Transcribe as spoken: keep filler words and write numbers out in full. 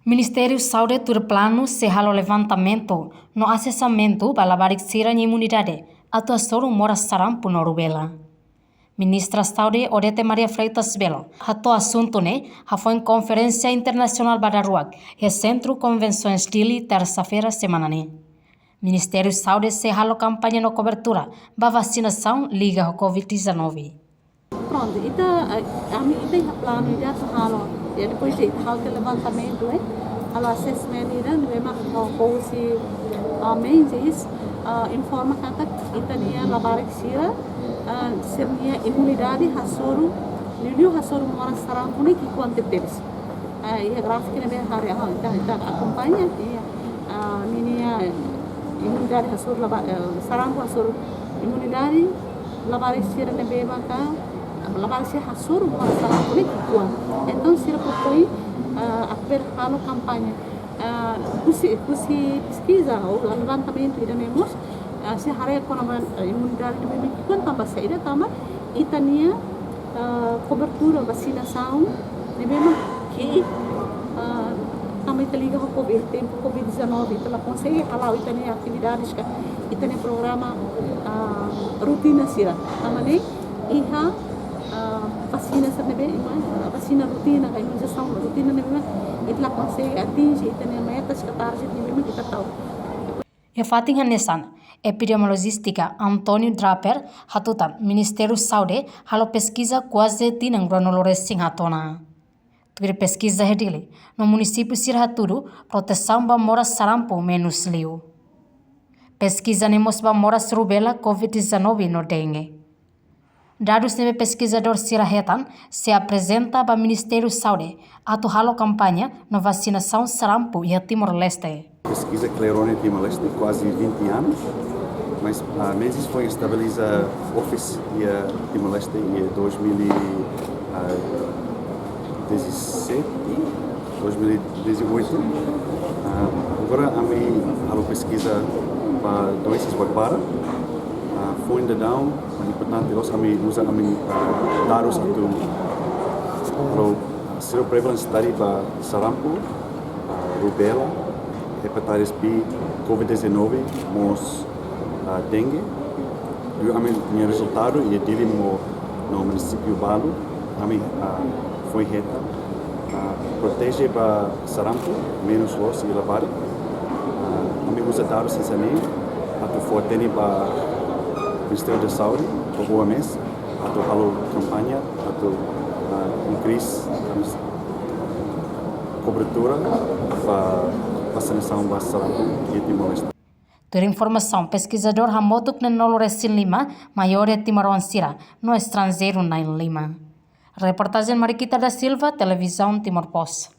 Ministériu Saúde tuir planu sei halo levantamentu no asesamentu ba labarik sira-nia imunidade atu hasoru moras sarampu no rubela. Ministra Saúde Odete Maria Freitas Belo hato'o asuntu ne'e hafoin konferénsia internasionál ba daruak iha Sentru Konvensoens Dili, tersa-feira semana ne'e. Ministériu Saúde sei halo kampaña no kobertura ba vasinasaun liga ho covid dezanove. Prontu, ita, eh, ami ita iha planu ida atu halo. Ya, depois de ita halo levantamentu, eh, halo assessment ida, ne'ebé mak, ah, husi, ah, Menzies, ah, informa katak ita-nia labarik sira, ah, sira-nia imunidade hasoru, liuliu hasoru moras sarampu ne'e ki'ikoan tebetebes. Ah, iha gráfiku ne'ebé haree, ah, ita, ita akompaña, iha, ah, ninia imunidade hasoru laba-, eh, sarampu hasoru imunidade, labarik sira ne'ebé maka, labarik sira hasoru moras sarampu ne'e ki'ikoan. Entaun sira propõe, ah, atu bele halo kampaña. Ah, husi, husi peskiza ou levantamentu ida-ne'e mós, ah, sira haree kona-ba, ah, imunidade ne'ebé mak ki'ikoan tanba saida, tanba ita-nia, ah, kobertura vasinasaun ne'ebé mak ki'ik, ah, tanba ita liga ho covid, tempu covid dezanove, ita la konsege hala'o ita-nia atividades ka ita-nia programa, ah, rotina sira. Tanba ne'e iha, ah, vasina sira ne'ebé, iha, ah, vasina rotina ka imunizasaun rotina ne'ebé mak ita la konsege atinje ita-nia metas ka target ne'ebé mak ita tau. Iha fatin hanesan, epidemiolojista António Draper hatutan Ministériu Saúde halo peskiza kuaze tinan ruanulu-resin-haat ona. Tuir peskiza iha Dili no munisípiu sira hatudu protesaun ba moras sarampu menus liu. Peskiza ne'e mós ba moras rubela, covid dezanove no dengue. Dadus ne'ebé peskizadór sira hetan sei aprezenta ba Ministériu Saúde atu halo kampaña no vasinasaun sarampu iha Timor-Leste. Peskiza Clarone Timor-Leste, kuaze vinte anos, mas, ah, Menzies foin estabiliza office iha Timor-Leste iha dois mil e dezassete, dois mil e dezoito. Ah, agora ami halo peskiza ba doensa barak-barak. Ah, foin daudaun, importante loos ami uza ami, ah, dadus atu halo, ah, seroprevalence study ba sarampu, ah, rubela, hepatitis B, covid dezanove, mós, ah, dengue. Liu ami-nia rezultadu iha Dili no, no munisípiu balu, ami, ah, foin hetan, ah, proteje ba sarampu menus loos iha labarik. Ah, ami uza dadus hanesan ne'e atu fó-hatene ba Ministériu da Saúde, ba O M S, atu halo kampaña atu, ah, increase, ah, kobertura ba vasinasaun ba sarampu iha Timor-Leste. Tuir informasaun, peskizadór hamutuk neenulu-resin-lima, maioria timoroan sira, no estranjeiru na'in-lima. Reportajen Mariquita da Silva, Televizaun Timor Post.